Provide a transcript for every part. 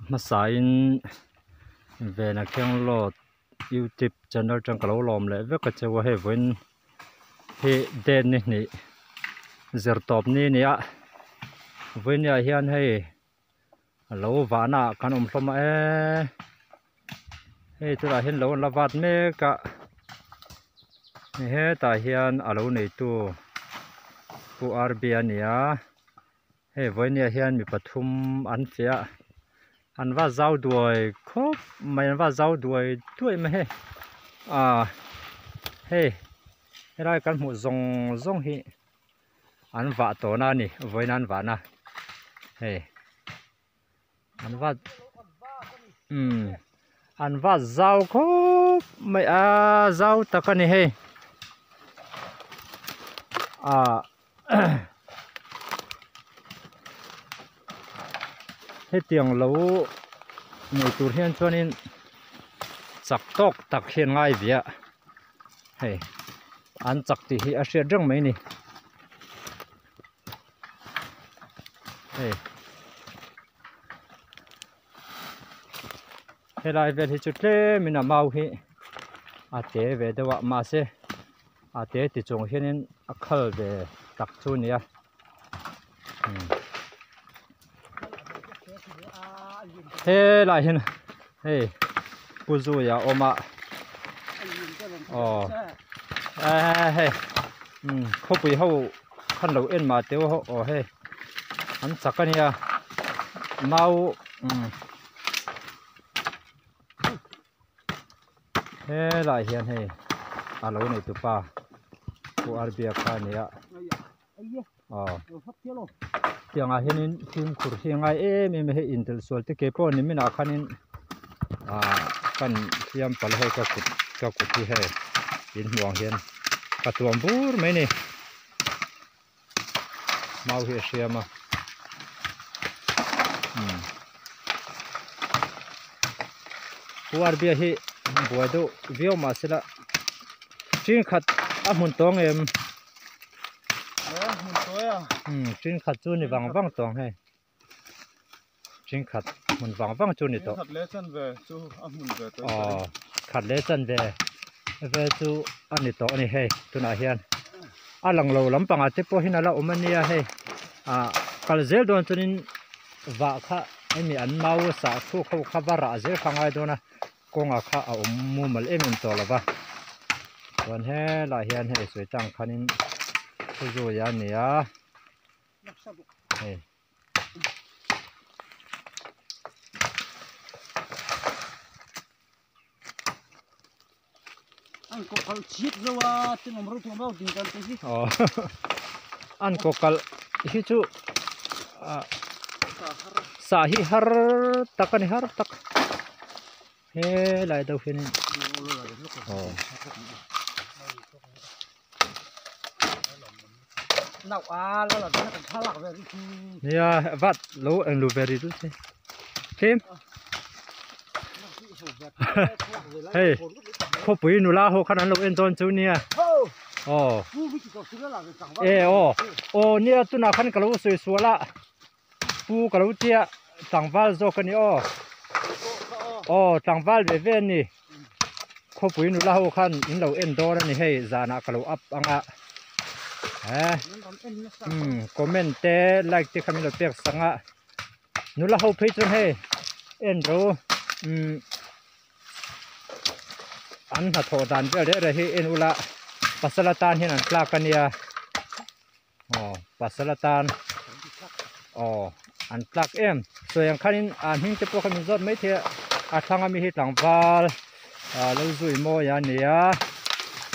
Hmasain Vena Khenglawt youtube channel atang ka lo lawm leh vek a cheu a hei vawiin hi date ni hnih zir tawp ni a ni a vawiin ah hian hei a lo vahna ah kan awm hlawm a eee hei tunah hian lo an la vat mek a hetah hian a lo neitu Pu R B a ni a. Hei vawinia hian mi pathum an fiah a, an va zau duai khawp mai an va zau duai duai mai hei ah hei helai kan hmuh zawng zawng hi an vah tawhna a ni vawiin an vahna hei an va umm an va zau khawp mai a zau tak a ni hei ah. Hetiang lo nei tur hian chuanin chak tawk tak hian ngai ve a hei an chak tih hi a hriat reng mai a ni hei helai vel hi chu tlemin a mau hi a te ve deuh a mahse a te ti chung hianin a khal ve tak chu a ni a helaiah hian hei pu zuia a awm a aw hei khawpui ho khan lo en mah teuh aw hei an chak a nia mau Helaiah hian hei a lo nei tupa Pu Arbia kha a ni a aw tiangah hianin fimkhur hi a ngai em em a hei intelh sual te ke pawh ni minah khanin ah kan hliam palh hei ka kut ka kut hi hei in hmuh ang hian ka tuam bur mai a ni. Mau hi a hriam a umm puar bia hi buai deuh viau mah se la ṭin khat a hmun tawng em umm ṭin khat chu ni vang vang tawng hei ṭin khat hmun vang vang chu ni tawh aw khat leh chanve vel chu a ni tawh a ni hei tunah hian a lang lo lampangah te pawh hian a la awm a nia hei ah kal zel dawn chuanin vah kha hemi an mau sah chhuak ho kha va rah zel kha a ngai dawn a kawngah kha a awm mumal em em tawh lo va chuan helaiah hian hei sawi tang khanin thu zui a ni a hei. An ko kal chhit zo a tin awm ro tu awm lo ding kal te hi. Aw an ko kal hi chu sah hi har tak a ni har tak helai deuh hianin aw. Nia vat lo eng lu ve ri chu che thim hei khawpui nula ho khan an lo en dawn chu nia aw e aw aw nia tunah khan ka lo sawi sual a pu ka lo tia tlangval zawk a ni aw aw tlangval ve ve a ni khawpui nula ho khan in lo en dawn a ni hei zanah ka lo up ang a he umm comment te like te kha min lo pek sang a nula ho phei chuan hei en ro umm an hnathawh dan vel reh reh hi en ula pasal atan hian an tlak a nia. Aw pasal atan aw an tlak em sawi ang khanin a hming te pawh kha min zawt maithei a a thlang ami hi tlangval ah lo zui mawi a ni a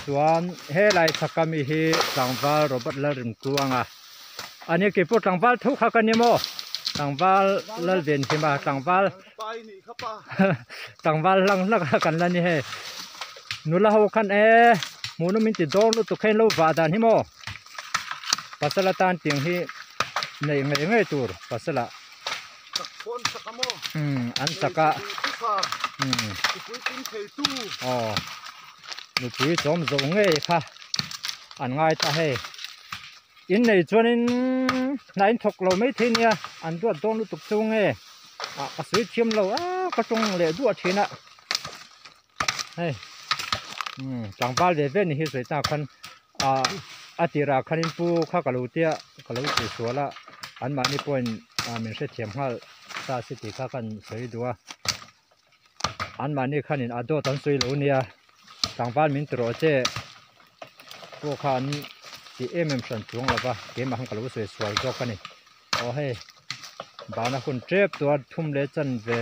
chuan helai chhak ami hi tlangval Robert Lalrimtluanga a nia keipawh tlangval tho kha ka ni maw tlangval Lalvenhima tlangval tlangval hlang hlak a kan la ni hei nula ho khan e hmuh nawm in ti dawr lutuk kha in lo vah dan hi maw. Pasal atan tiang hi neih ngei ngei tur pasal ah umm an chak a umm aw nupui chawm zo ngei kha an ngai ta hei in nei chuanin hna in thawk lo maithei nia an duat dawn lutuk chu nge. Ah ka sawi thiam lo a ka tawng leh duah thin a hei umm tlangval ve ve ni hi sawi tak khan ah a tirah khanin pu kha ka lo tia ka lo tih sual a anmahni pawhin ah min hrethiam nghal ta si tih kha kan sawi duh a anmahni khanin a dawt an sawi lo nia tlangval min ti rawh che pawh kha an ti em em hran chuang lo va keimah khan ka lo sawi sual zawk a ni aw hei bana hun tep chuan thum leh chanve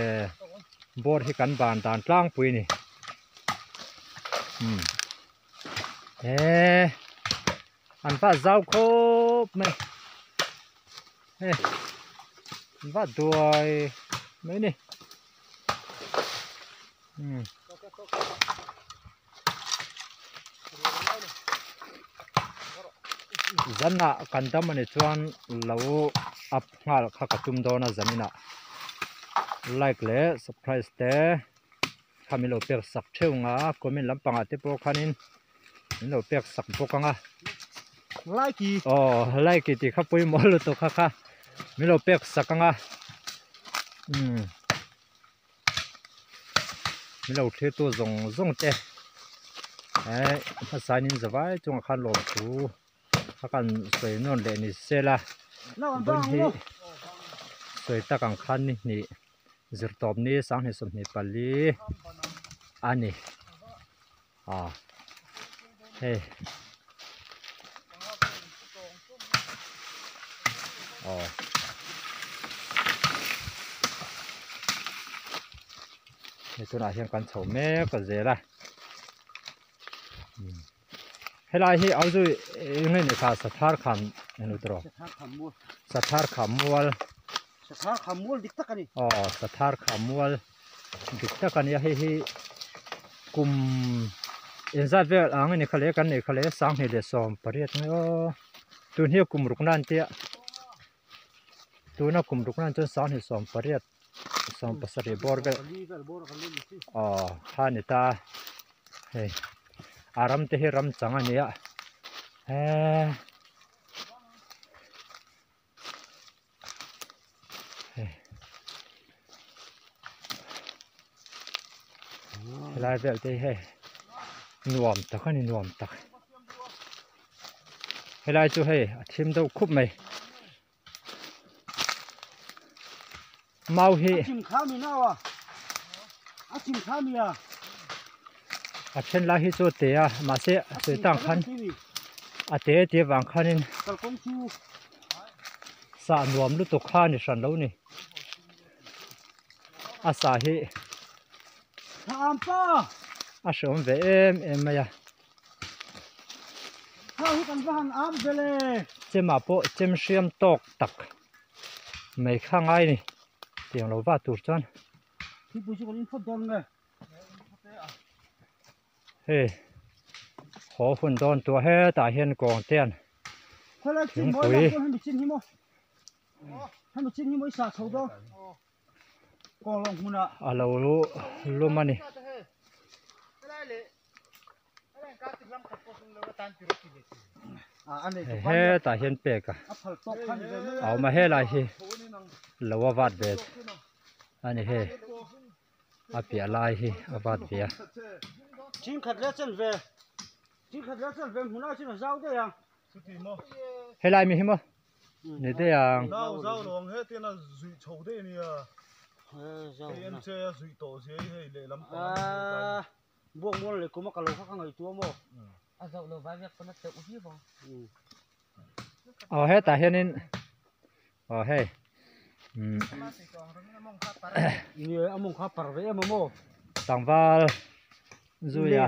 bawr hi kan ban dan tlangpui a ni umm he an va zau khawp mai hei an va duai mai a ni umm. Zanah kan dam a nih chuan lo up nghal kha ka tum dawn a zaninah like leh surprise te kha min lo pek sak theuh ang a comment lampangah te pawh khanin min lo pek sak bawk ang a like aw like tih kha pawimawh lutuk kha kha min lo pek sak ang a umm. Min lo thlir tu zawng zawng te eh hmasain in zavai chungah khan lawmthu a kan sawi nawn leh ni se la vawn hi sawi tak ang khan ni hnih zirtawp ni sanghnih sawmhnih pali a ni ah hei aw hei tunah hian kan chho mek a zel a helai hi au chu eng nge ni kha sathar kham eng tawh sathar kham mual sathar kham mual dik tak a ni aw sathar kham mual. Dik tak a nia hei hi kum engzat vel ang a ni kha le kan neih kha le sanghnih leh sawm pariat mai aw tun hi kum ruk nan tia tuna kum ruk nan chuan sanghnih sawm pariat sawm pasarih bawr vel aw kha a ni ta hei a ram te hi ram chang a nia eee. Helai vel te hi hei nuam tak a ni nuam tak helai chu hei a thim deuh khup mai mau hi a then lai hi chu a te a mahse a sawi tang khan a te te vang khanin Sah nuam lutuk kha a ni hran lo ni. A sah hi a hreawm ve em em mai a. Chemah pawh chem hriam tawk tak mai kha ngai ni tiang lo va tur chuan. Hei haw hun dawn tawh hetah hian kawng te an thingpui a lo lum a ni. Hetah hian pek a awm a helai hi lo a vat ve a ni hei. A piah lai hi a vat ve a. Helai mi hi maw ni daih ang. Aw hetah hianin aw hei umm tlangval zui a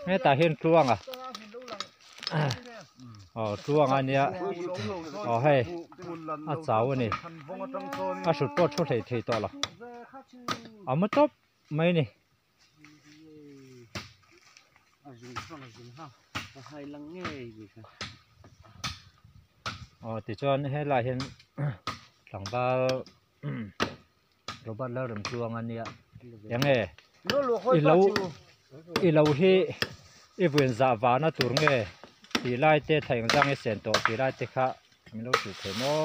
Hetah hian tluang a aw tluang a nia aw hei a chau a ni a hrut pawh a thu hlei thei tawh lo a mu tawp mai a ni. Aw tichuan helaiah hian tlangval Robert Lalremtluang a nia enge i lo i lo hi i vawiin zah vahna tur nge tih lai te thla engzang i sen tawh tih lai te kha min lo hrilh thei maw?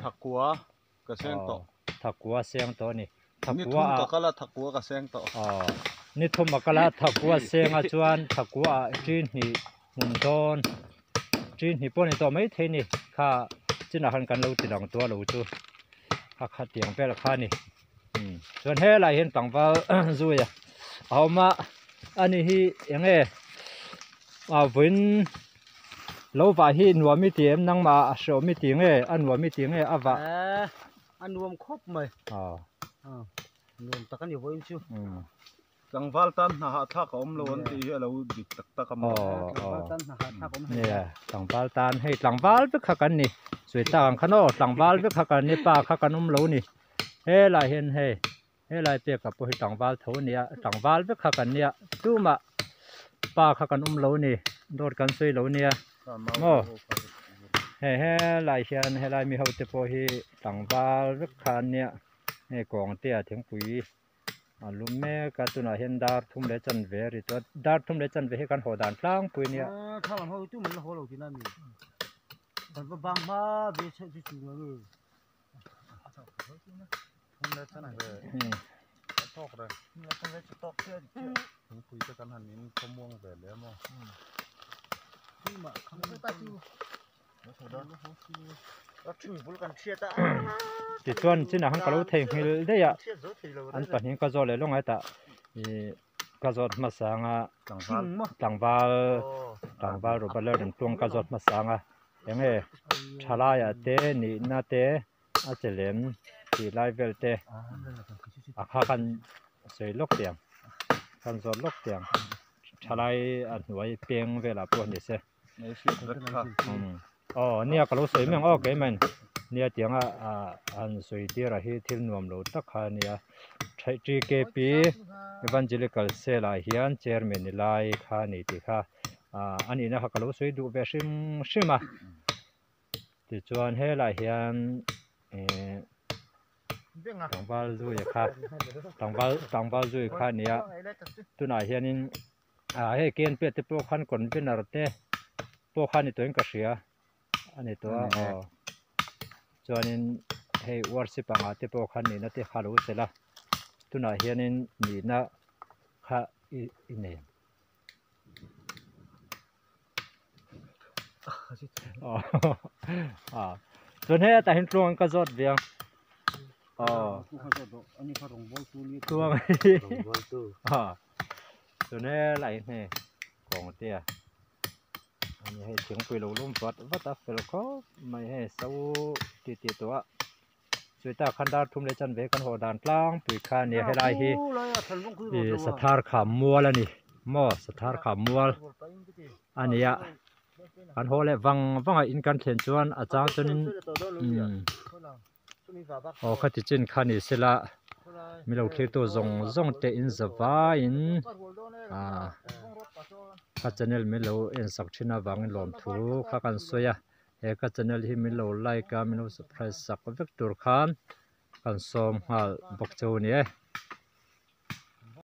Thakua ka seng tawh. Thakua seng tawh a ni. Ni thum ka kal a thakua ka seng tawh. Aw ni thum a kal a thakua seng a chuan thakua ah ṭi hnih hmun dawn ṭi hnih pawh a ni tawh mai thei a ni kha chinah khan kan lo ti lang tawh a lo chu a kha tiang vel kha a ni chuan helaiah hian tlangval zui a awm a ani hi eng nge a vawiin lo vah hi nuam i ti em nangmah a hreawm i ti nge a nuam i ti nge a vah. A nuam khawp mai. Aw. Nuam tak a ni vawiin chu. Tlangval tan hna hahthlak a awm lo an tih hi a lo dik tak tak a maw? Tlangval tan hna hahthlak a awm hei. Nia, tlangval tan hei tlangval vek kha kan ni. Sawi tak ang khan aw tlangval vek kha kan ni pa kha kan awm lo ni. Helai hian hei helai pekah pawh hi tlangval tho a nia tlangval vek kha kan nia tumah pa kha kan awm lo ni dawt kan sawi lo nia maw hei helai hian helai mi ho te pawh hi tlangval vek kha an nia hei kawng te ah thingpui a lum mek a tunah hian dar thum leh chanve a ri tawh a dar thum leh chanve hi kan haw dan tlangpui a nia. Tichuan chinah khan ka lo theihnghilh daih a an pahnih ka zawt leh lawng a hetah ihh ka zawt hmasa anga tlangval tlangval Robert Lalremtluang ka zawt hmasa anga enge thalaiah te nihna te a che lem tih lai vel te a kha khan sawi lawk teh ang khan zawt lawk teh ang thalai a hnuai peng velah pawh a ni se. Aw nia ka lo sawi mai ang aw keimah in nia tianga ah han sawi tir ah hi thil nuam lo tak kha a nia TKP Evangelical Cell ah hian chairman ni lai kha a ni tih kha ah a nihna kha ka lo sawi duh ve hrim hrim a tichuan helaiah hian eh tlangval zui kha tlangval tlangval zui kha a ni a tunah hianin. Ah hei KNP te pawh khan convener te pawh khan ni tawhin ka hria a ni tawh a aw chuanin hei worship angah te pawh khan nihna te kha lo chelh a tunah hianin nihna kha i i nei ang aw chuan hetah hian tluang ka zawt ve ang aw tluang hi aw. Chuan helai hi kawng te a ani hei thingpui lo lum vat vat a fel khawp mai hei so ti tih tawh a chutah khan dar thum leh chanve kan haw dan tlangpui kha a nia helai hi ih sathar kham mual a ni maw sathar kham mual a ni a kan haw leh vang vang a in kan thlen chuan a chang chuanin umm. Aw khati chin kha ni sela milo thirtu zawng zawng te in za vaiin ah ka channel min lo en sak thin avangin lawmthu kha kan sawi a he ka channel hi min lo like a min lo subscribe sak vek tur khan kan sawm nghal bawk cheu a ni e.